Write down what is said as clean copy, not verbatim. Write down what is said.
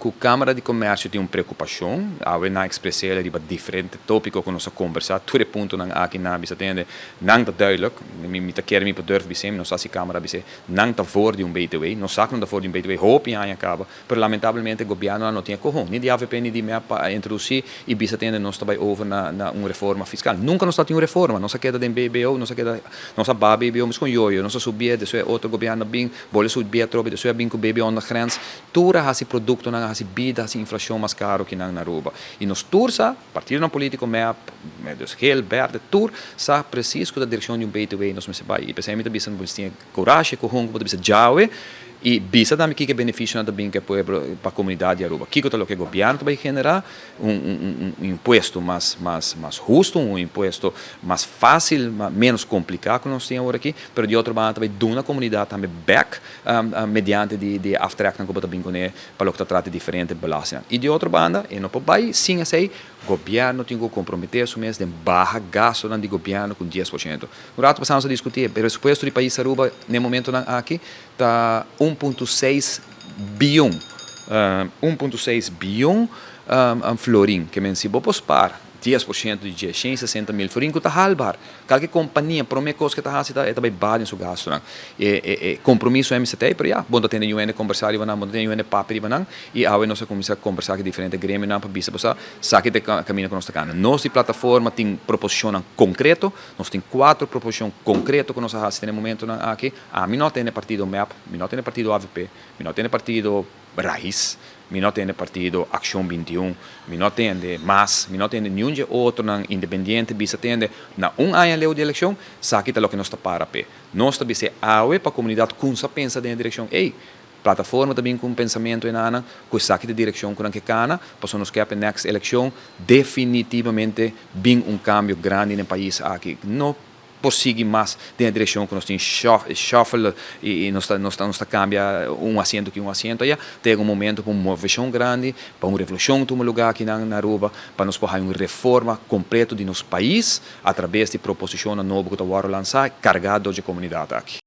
Ku Kámara di Komèrsio tin un preokupashon, awe nan a ekspres'é riba diferente tópiko ku nos a kombersá, tur e puntonan aki nan a bisa tende, nan ta duidelijk, mi ta kere mi por durf bis'é, mi no sa si Kámara a bis'é, nan ta voor di un BTW, nos sa ku nan ta voor di un BTW hopi aña kaba, pero lamentablemente gobièrnunan no tin e kohon, ni di avp ni di mep pa a introdusí i bisa tende nos ta bai over na un reforma fiskal. Nunka nos ta tin un reforma, nos a keda den BBO, nos a keda, nos a baha BBO meskon yoyo, nos a subié, despues otro gobièrnu a bin, bolbe subié atrobe, despues a bin ku BBO ondergrens. Tur a hasi produktonan, a hasi bida, a hasi inflashon mas karo ki nan na Aruba. I nos tur sa, partidonan polítiko, mep, dus geel, berde, tur sa presis ku ta direkshon di un BTW nos mester bai. I p'esei mi ta bisa bo tin e kurashi, e kohon ku bo ta bisa djawe i bisa tambe kiko e benefisionan ta bin ku e pueblo, pa komunidat di Aruba. Kiko ta loke gobièrnu ta bai generá? Un impuesto mas mas mas husto, un impuesto mas fásil, ménos kompliká ku nos tin awor aki, pero di otro banda ta bai duna komunidat tambe bèk mediante di di e aftreknan ku bo ta bin kuné pa loke ta trata di diferente belastingnan. I di otro banda, e no por bai sin esei, gobièrnu tin ku komprometé su mes den baha gastunan di gobièrnu ku 10%. Un ratu pasá nos a diskutí e presupuesto di pais Aruba n'e momentunan aki ta 1.6 bion, 1.6 bion florin, ke men si bo por spar 10% di dje, 160 mil florin ku ta haalbaar. Kalke kompania, promé kos ku e ta hasi ta e ta bai baha den su gastunan. E kompromiso MCT, pero ya, bo no ta tende niun hende kombersá riba nan, bo no ta tende niun hende papia riba nan, i awe nos a kuminsá kombersá ku diferente gremionan pa bisa bo sa, esaki ta e kaminda ku nos ta kana. Nos di plataforma tin proposishonnan konkreto, nos tin kuater proposishon konkreto ku nos a hasi den e momentunan aki. Ami no tende partido mep, mi no tende partido avp, mi no tende partido Raiz, mi no tende partido Accion 21, mi no tende Mas, mi no tende niun dje otronan independiente bisa tende na un aña leu di elekshon, esaki ta loke nos ta para p'e. Nos ta bis'é awe pa komunidat kumsa pensa den e direkshon ei. Plataforma ta bin ku un pensamentu enanan ku esaki ta e direkshon ku nan ke kana, pasobra nos ke pa e next elekshon definitivamente bin un kambio grandi den e pais aki. No por sigui mas den e direkshon ku nos tin shuffle i nos ta kambia un asiento aki, un asiento aya. Ta yega un momento pa un moveshon grandi, pa un revolushon tuma lugá aki na Aruba, pa nos por haña un reforma kompleto di nos pais a traves di proposishonnan nobo ku ta wòrdu lansá, kargá dor dje komunidat aki.